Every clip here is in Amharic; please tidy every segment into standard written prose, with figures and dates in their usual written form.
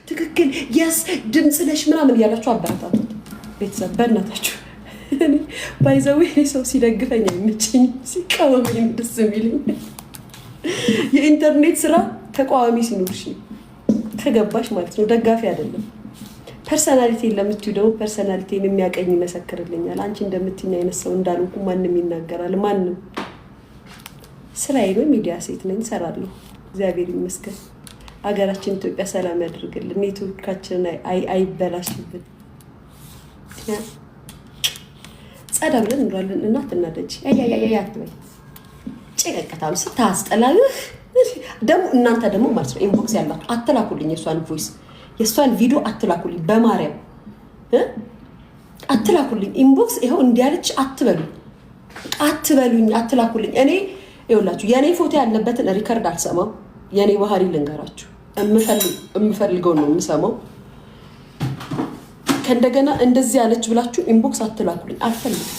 ትክክል፣ yes ድምፅ ነሽ ምናምን እያላችሁ አበረታቱት። ቤተሰብ በእናታችሁ by the way ሰው ሲደግፈኝ አይመቸኝም፣ ሲቃወመኝ ደስ የሚለኝ። የኢንተርኔት ስራ ተቃዋሚ ሲኖርሽ ነው ከገባሽ ማለት ነው፣ ደጋፊ አይደለም። Personality ለምትዩ ደግሞ personality ን የሚያቀኝ ይመሰክርልኛል። አንቺ እንደምትይኝ አይነት ሰው እንዳልኩ ማንም ይናገራል። ማንም ስራዬ ነው። ሚዲያ ሴት ነኝ፣ እሰራለሁ። እግዚአብሔር ይመስገን። አገራችን ኢትዮጵያ ሰላም ያድርግልን። ኔትወርካችንን አይበላሽብን። ጸዳ ብለን እንሏለን። እና ትናደጅ ያያያያ አትበይ። ጭቅቅታም ስታስጠላህ ደግሞ እናንተ ደግሞ ማለት ነው inbox ያላችሁ አትላኩልኝ፣ የእሷን voice የእሷን ቪዲዮ አትላኩልኝ፣ በማርያም አትላኩልኝ። Inbox ይኸው እንዲያለች አትበሉኝ፣ አትበሉኝ፣ አትላኩልኝ። እኔ ይኸውላችሁ የእኔ ፎቶ ያለበትን record አልሰማም። የእኔ ባህሪ ልንገራችሁ፣ የምፈልገውን ነው የምሰማው። ከእንደገና እንደዚህ ያለች ብላችሁ inbox አትላኩልኝ፣ አልፈልግም።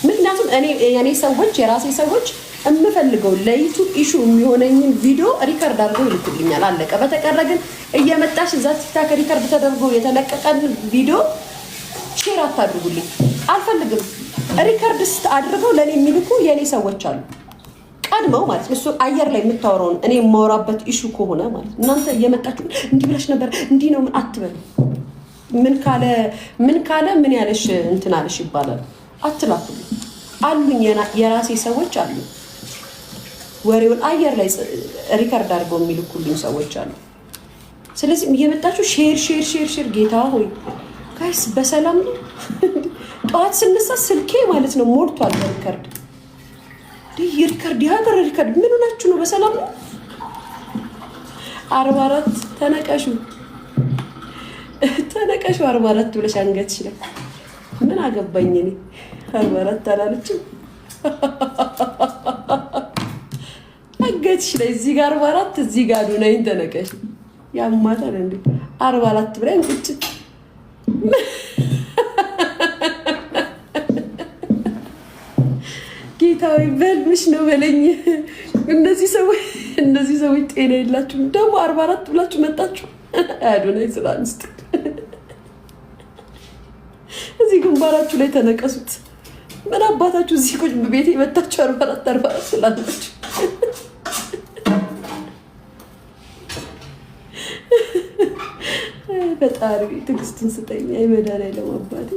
ምክንያቱም እኔ የኔ ሰዎች የራሴ ሰዎች የምፈልገው ለ YouTube issue የሚሆነኝን ቪዲዮ record አድርገው ይልኩልኛል። አለቀ። በተቀረ ግን እየመጣሽ እዛ TikTok record ተደርጎ የተለቀቀን ቪዲዮ share አታድርጉልኝ፣ አልፈልግም። Record አድርገው ለእኔ የሚልኩ የእኔ ሰዎች አሉ፣ ቀድመው ማለት ነው። እሱ አየር ላይ የምታወራውን እኔ የማወራበት issue ከሆነ ማለት እናንተ እየመጣችሁ እንዲህ ብለሽ ነበር እንዲህ ነው ምን አትበሉ። ምን ካለ ምን ካለ ምን ያለሽ እንትን አለሽ ይባላል። አትላኩልኝ። አሉኝ የራሴ ሰዎች አሉ። ወሬውን አየር ላይ record አድርገው የሚልኩልኝ ሰዎች አሉ። ስለዚህ እየመጣችሁ share share share share፣ ጌታ ሆይ guys በሰላም ነው። ጠዋት ስነሳ ስልኬ ማለት ነው ሞልቷል በ record record፣ የሀገር record። ምን ሆናችሁ ነው? በሰላም ነው? 44 ተነቀሹ ተነቀሹ 44 ብለሽ አንገትሽ ላይ ምን አገባኝ እኔ 44 አላለችም። አንገትሽ ላይ እዚህ ጋር 44 እዚህ ጋር አዶናይን ተነቀሽ። ያማታል እንዴ? 44 ብለን ቁጭ ጌታዊ በልምሽ ነው በለኝ። እነዚህ ሰዎች ጤና የላችሁም። ደግሞ 44 ብላችሁ መጣችሁ። አዶናይ ስራ አንስት እዚህ ግንባራችሁ ላይ ተነቀሱት። ምን አባታችሁ እዚህ ቁጭ ቤቴ መጣችሁ 44 44 ስላላችሁ ፈጣሪ ትዕግስቱን ስጠኝ። አይ መድኃኒዓለም አባቴ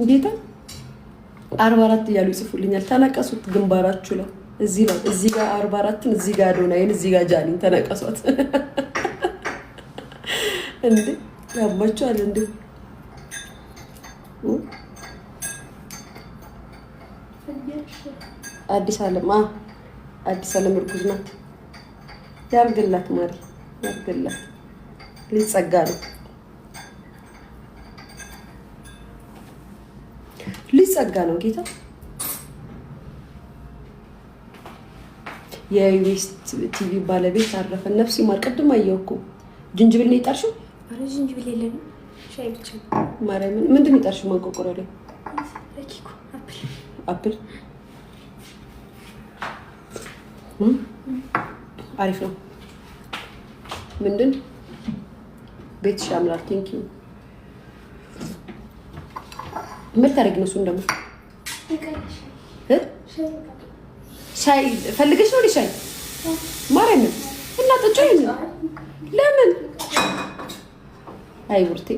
ጌታ 44 እያሉ ይጽፉልኛል። ተነቀሱት ግንባራችሁ ላይ እዚህ ላይ እዚህ ጋር 44ን እዚህ ጋር አዶናይን እዚህ ጋር ጃኒን ተነቀሷት። እንዴ ያማችኋል እንዴ? አዲስ አለም አዲስ አለም እርጉዝ ናት። ያርግላት ማሪ ያርግላት። ሊጸጋ ነው ሊጸጋ ነው ጌታ። የዩኤስ ቲቪ ባለቤት አረፈ። ነፍስ ይማር። ቅድም አየሁ እኮ ጅንጅብል ነው የጣልሽው? ኧረ ጅንጅብል የለንም፣ ሻይ ብቻ ነው። ማርያምን ምንድን ነው የጣልሽው? ማንቆርቆሪያ ላይ ለኬኩ apple Apple አሪፍ ነው። ምንድን ቤትሽ ያምራል። Thank you። ምን ታደርጊ ነው? እሱን ደግሞ ሻይ ፈልገሽ ነው? ሻይ ማርያምን እና ጠጪው። ይሄንን ለምን? አይ ቡርቴ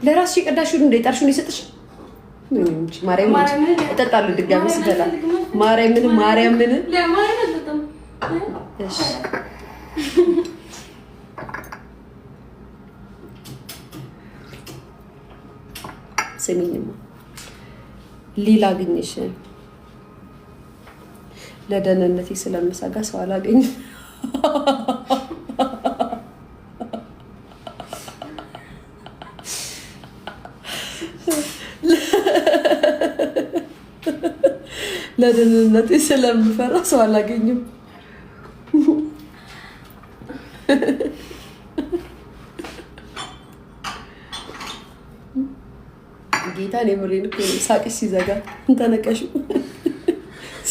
ለራስሽ የቀዳሽውን እንደ የጣልሽውን የሰጠሽ ማርያምን እጠጣለሁ ድጋሚ ስበላ። ማርያምን ማርያምን እሺ ስሚኝማ ሌላ አግኝሽ ለደህንነቴ ስለምሰጋ ሰው አላገኝም። ለደህንነቴ ስለምፈራ ሰው አላገኝም። ጌታን የምሬን እኮ ነው። ሳቅሽ ሲዘጋ ተነቀሹ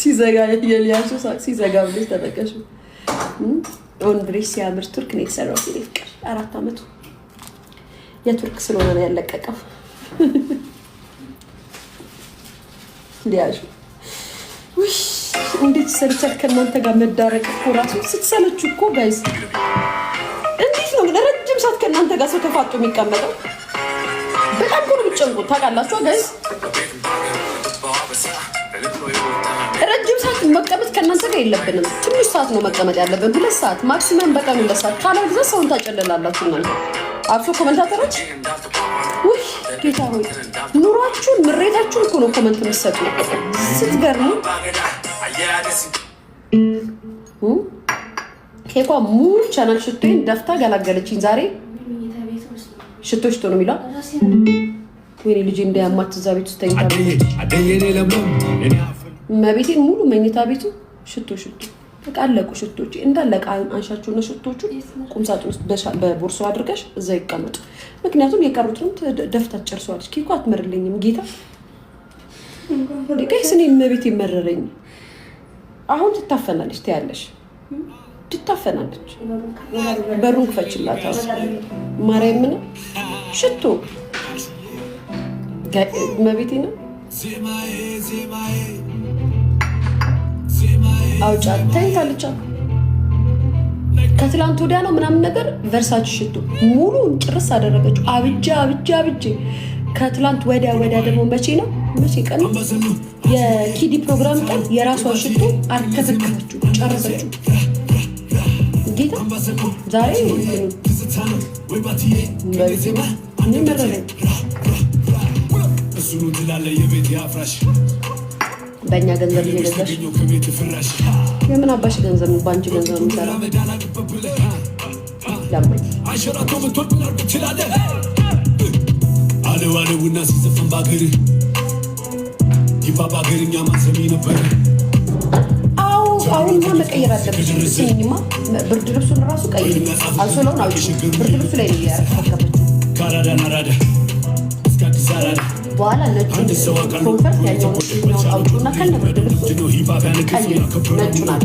ሲዘጋ የሊያሾ ሳቅ ሲዘጋ ብለሽ ተነቀሹ። ኦንድሬ ሲያምር ቱርክ ነው የተሰራው። የኔ ፍቅር 4 አመቱ የቱርክ ስለሆነ ነው ያለቀቀው። ሊያዡ ውይ እንዴት ይሰለቻል ከእናንተ ጋር መዳረቅ እኮ ራሱ ስትሰለቹ እኮ guys። እንዴት ነው ግን ረጅም ሰዓት ከእናንተ ጋር ሰው ተፋጦ የሚቀመጠው? በጣም እኮ ነው የምትጨንቁት ታውቃላችሁ guys። ረጅም ሰዓት መቀመጥ ከእናንተ ጋር የለብንም። ትንሽ ሰዓት ነው መቀመጥ ያለብን፣ 2 ሰዓት maximum፣ በቀን 2 ሰዓት። ካለበለዚያ ሰውን ታጨልላላችሁ እናንተ አብሶ commentator ኦች። ውይ ጌታ ሆይ፣ ኑሯችሁን ምሬታችሁን እኮ ነው comment የምትሰጡ። ስትገርሙ። ኬኳ ሙሉ ቻናል ሽቶዬን ደፍታ ገላገለችኝ ዛሬ። ሽቶ ሽቶ ነው የሚለው። ወይኔ ልጄ እንዳያማት እዛ ቤት ውስጥ ተኝታ፣ እመቤቴን ሙሉ መኝታ ቤቱ ሽቶ ሽቶ በቃ አለቁ። ሽቶች እንዳለቀ አንሻቸውና ሽቶቹ ቁምሳጥን ውስጥ በቦርሶ አድርገሽ እዛ ይቀመጡ። ምክንያቱም የቀሩትንም ደፍታ ጨርሰዋለች። ኬኳ አትመርልኝም ጌታ guys። እኔ እመቤቴ መረረኝ። አሁን ትታፈናለች፣ ትያለሽ፣ ትታፈናለች። በሩን ክፈችላት። ማርያምን ሽቶ እመቤቴ ነው አውጫ ተኝታለች። ከትላንት ወዲያ ነው ምናምን ነገር Versace ሽቶ ሙሉን ጭርስ አደረገችው። አብጄ አብጄ አብጄ። ከትላንት ወዲያ ወዲያ ደግሞ መቼ ነው፣ መቼ ቀን ነው የኪዲ ፕሮግራም ቀን የራሷን ሽቶ አርከፈከፈችው፣ ጨረሰችው። ጌታ ዛሬ እኔ መረረኝ። በእኛ ገንዘብ እየገዛሽ የምን አባሽ ገንዘብ ነው? በአንቺ ገንዘብ የሚሰራ ለማኝ። አለው አለውና ሲዘፈን ባገር hip hop አገርኛ ማሰሚ ነበር። አዎ አሁንማ መቀየር አለብሽ። ስሚኝማ፣ ብርድ ልብሱን ራሱ ቀይሪ። አንሶላውን አውጪ። ብርድ ልብሱ ላይ ነው ያረከበችው። ከአራዳ ናራዳ እስከ አዲስ አራዳ በኋላ ነጩ comfort ያኛውን አውጪውና ከነ ብርድ ልብሱ ቀይሪ። ነጩን አለ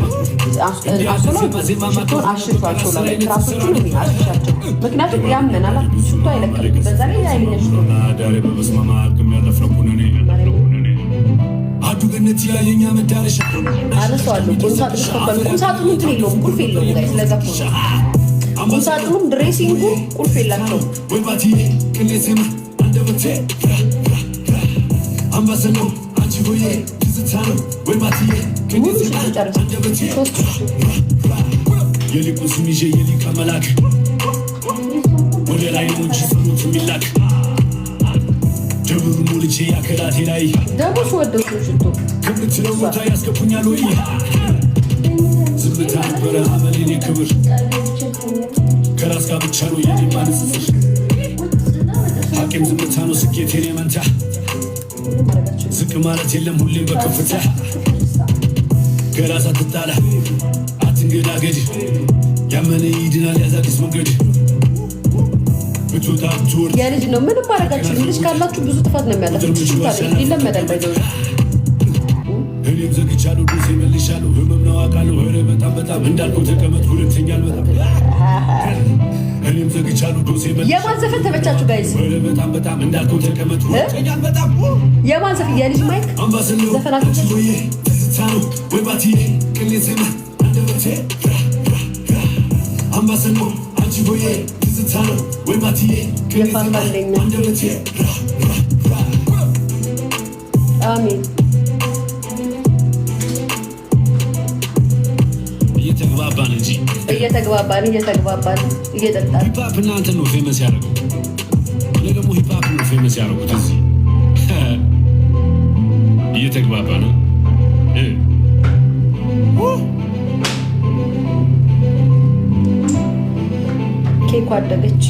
አንሶላውን ሽቶን አሽቱ። አንሶላ ላይ ትራሶቹን አሽሻቸው። ምክንያቱም ያመናል፣ ሽቶ አይለቅም። በዛ ላይ የኃይለኛ ሽቶ። ዳሬ በበስማማ አቅም ያለፍነው ኩነኔ አዱ ገነት ይላል የኛ መዳረሻ። አነሳዋለሁ። ቁምሳጥኑ ከፈሉ ቁምሳጥኑ እንትን የለውም፣ ቁልፍ የለውም guys። ለዛ እኮ ነው ቁምሳጥኑም dressing ኡ ቁልፍ የላቸውም። ወይ ባትዬ ቅኔ ዜማ አንደበቴ አምባሰል ነው አንቺ ሆዬ ትዝታ ነው ወይ ባትዬ ቅኔ ሙሉ ዜማ ሽቶ ጨረሰ። አንደበቴ ሶስት ሽቶ። የሊቁን ስም ይዤ የሊቀ መላክ ወደ ላይ ነው እንጂ ጸሎት የሚላክ ደብሩ ሞልቼ ያከላቴ ላይ ደግሞ ስወደው ሽቶ። ከምትለው ቦታ ያስገቡኛል ወይ? ዝምታ ነበረ አመሌኔ ክብር ከራስ ጋር ብቻ ነው የኔማ ንጽጽር። ሐቂም ዝምታ ነው ስኬት የኔ መንታ። ዝቅ ማለት የለም ሁሌም በከፍታ። ከራስ አትጣላ አትንገዳገድ ያመነ ይድናል ያዝ አዲስ መንገድ ብትወጣ ብትወርድ የልጅ ነው፣ ምንም ማድረግ። ልጅ ካላችሁ ብዙ ጥፋት ነው የሚያለፉት። ይለመዳል። ባይዘው እኔም ዘግቻለሁ ዶሴ መልሻለሁ ህመም ነው አውቃለሁ ኧረ በጣም በጣም እንዳልከው ተቀመጥ ሁለተኛ አልመጣም። እኔም ዘግቻለሁ ዶሴ መልሻለሁ። የማን ዘፈን ተመቻችሁ guys? ኧረ በጣም በጣም እንዳልከው ተቀመጥ ሁለተኛ አልመጣም። የማን ዘፈን? የልጅ ማይክ አምባሰል ነው ዘፈን አልተመቻችሁም? አንቺ ሆዬ ትዝታ ነው ወይ ባትዬ ቅኔ ዜማ አንደበቴ አምባሰል ነው አንቺ ሆዬ ትዝታ ነው ወይ ባትዬ ቅኔ ዜማ የፋፋለኛ። አንደበቴ። አሜን። እየተግባባን እንጂ። እየተግባባን እየተግባባን እየጠጣን። Hip hop እናንተ ነው famous ያደረገው። እኔ ደግሞ hip hop ነው famous ያደረጉት እዚህ። እየተግባባ ነው እ ው! ኬኩ አደገች።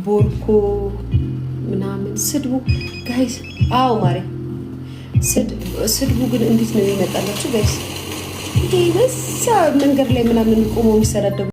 ቦርኮ ምናምን ስድቡ guys። አዎ ማሬ፣ ስድቡ ግን እንዴት ነው የሚመጣላችሁ guys? ይሄ በዛ መንገድ ላይ ምናምን ቆመው የሚሰዳደቡ